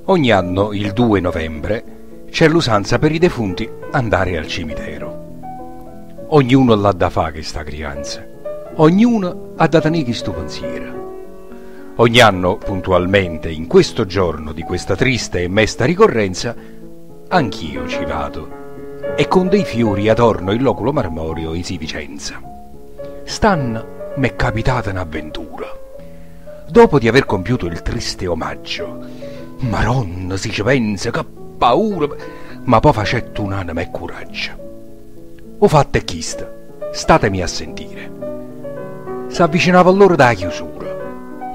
Ogni anno, il 2 novembre, c'è l'usanza per i defunti andare al cimitero. Ognuno l'ha da fa' chesta crianza, ognuno ha da tenè chistu pensiero. Ogni anno, puntualmente, in questo giorno di questa triste e mesta ricorrenza, anch'io ci vado e con dei fiori adorno il loculo marmoreo 'e zi' Vicenza. St'anno m'è capitata n'avventura. Dopo di aver compiuto il triste omaggio, Maronna, si ce penzo, che paura, ma po' facette un'anema e curaggio. O fatto è chisto, statemi a sentire. S'avvicinava l'ora d' 'a chiusura.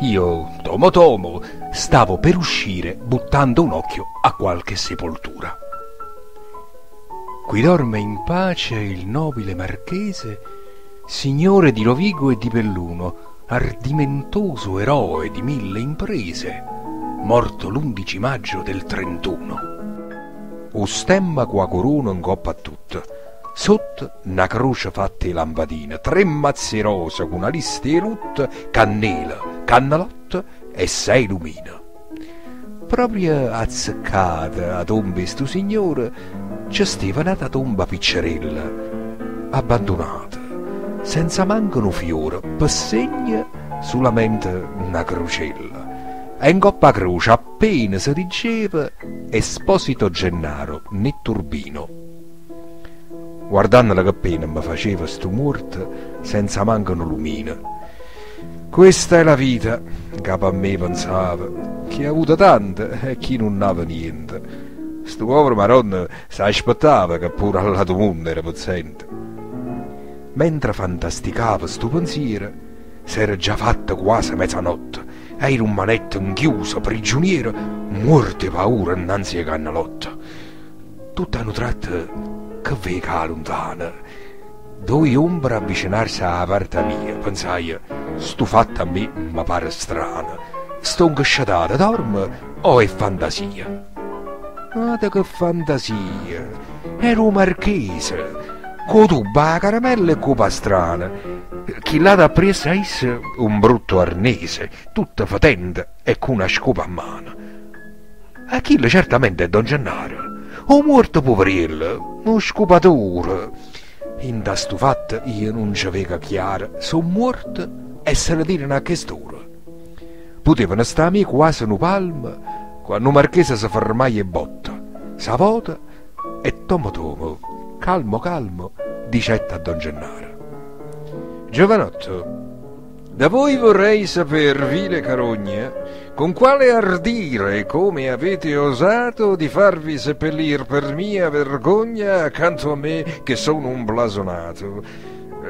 Io, tomo tomo, stavo per uscire buttando un occhio a qualche sepoltura. Qui dorme in pace il nobile marchese, signore di Rovigo e di Belluno, ardimentoso eroe di mille imprese, morto l'undici maggio del trentuno. O stemma cu 'a corona 'ncopp' a tutto, sotto na croce fatta 'e lampadine, tre mazze 'e rose cu na lista 'e lutto, cannela, cannelotte e sei lumine. Proprio azzeccata 'a tomba 'e stu signore ce steva n'ata tomba piccerella, abbandunata, senza manco nu fiore, pe segno sulamente na crucella. E 'ncopp' 'a croce appena se liggeva Esposito Gennaro, netturbino. Guardannola che pena me faceva stu muorto senza manco nu lumino. Questa è la vita, 'ncapa a me pensavo, chi ha avuto tanto e chi nun ave niente. Stu povero Maronna s'aspettava che pure all'atu munno era pezzente. Mentre fantasticavo stu pensiero, s'era già fatta quase mezanotte e i' rummanette 'nchiuso, prigiuniero, muorto 'e paura 'nnanze 'e cannelotte. Tutt' a nu tratto che veco 'a luntano? Doje ombre avvicinarse 'a parta mia, pensaje, stu fatto a me me pare strano, stongo scetato, dormo o è fantasia? Ate che fantasia! Era 'o marchese, cu 'o tubbo, 'a caramella e cu 'o pastrano, chill'ato appriesso a isso un brutto arnese, tutto fetente e cu na scopa mmano. E chillo certamente è don Gennaro, 'o muorto puveriello, 'o scupatore. Int'a stu fatto io nun ce veco chiaro, so' muorte e se retirano a chest'ora. Putevano sta 'a me quase nu palmo quanno 'o marchese se fermaie 'e botta, s'avota e tomo tomo, calmo calmo, dicette a don Gennaro, Giovanotto, Da voi vorrei saper, vile carogna, con quale ardire e come avete osato di farvi seppellir per mia vergogna accanto a me che sono un blasonato.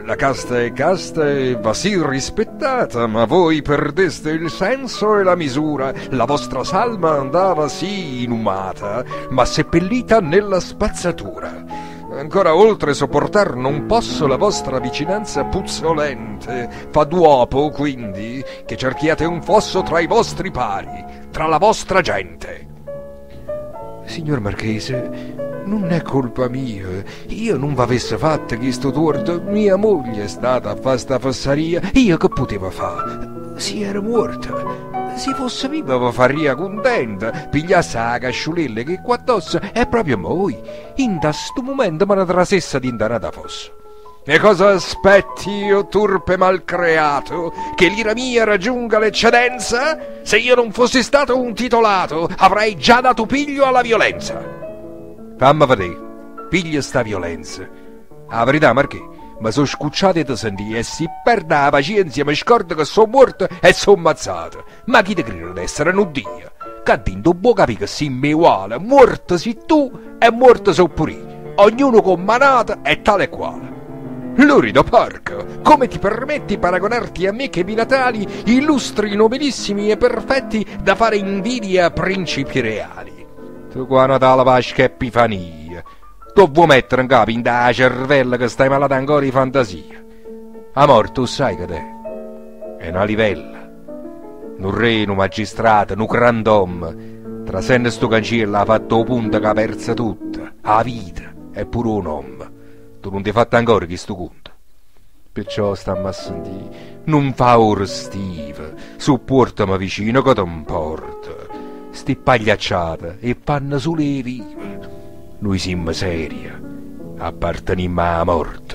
La casta è casta e va sì rispettata, ma voi perdeste il senso e la misura, la vostra salma andava sì inumata, ma seppellita nella spazzatura. Ancora oltre sopportar non posso la vostra vicinanza puzzolente, fa d'uopo, quindi, che cerchiate un fosso tra i vostri pari, tra la vostra gente. Signor Marchese, nun è colpa mia, io nun v'avesse fatto chisto tuorto, mia moglie è stata a fa' sta fessaria, io che puteva fa'? Si era muorta. Si fosse viva ve farria cuntenta, pigliasse 'a casciulella che quatt'ossa e proprio mo, 'Int'a stu mumento me ne trasesse dint'a n'ata fossa. E cosa aspetti, o turpe malcreato, che l'ira mia raggiunga l'eccedenza? Se io non fossi stato un titolato, avrei già dato piglio alla violenza. Famme vedé, piglia sta violenza. A verità, Marchè, me so' scucciato 'e te sentì e si perdo 'a pacienzia me scordo che so' muorto e so' mazzato. Ma chi te crire d'essere nu dio? Ccà dinto 'o bbuò capì che simme eguale, muorto si tu e muorto so pur'io, ognuno comm'a n'ato è tale e quale. Lurido porco, come ti permetti paragonarti a me che vi natali illustri nobilissimi e perfetti da fare invidia a principi reali? Tu qua Natale Pasca e Epifania, t' 'o vvuò mettere 'ncapa 'int' 'a cervella che stai malata ancora 'e fantasia? 'A morte 'o ssaje che d'è? È na livella. Nu rre, nu magistrato, nu grand'ommo, trasenno stu canciello ha fatto 'o punto ch'ha perzo tutto, 'a vita e pure 'o nomme. Tu nun t'hê fatto ancora chistu cunto? Pirciò stamme a sentì, nun fa 'o restiv, suppuortame vicino che te 'mporta. Sti pagliacciate 'e fanno solo 'e vive. Nuje simmo serie, appartenimmo 'a morte.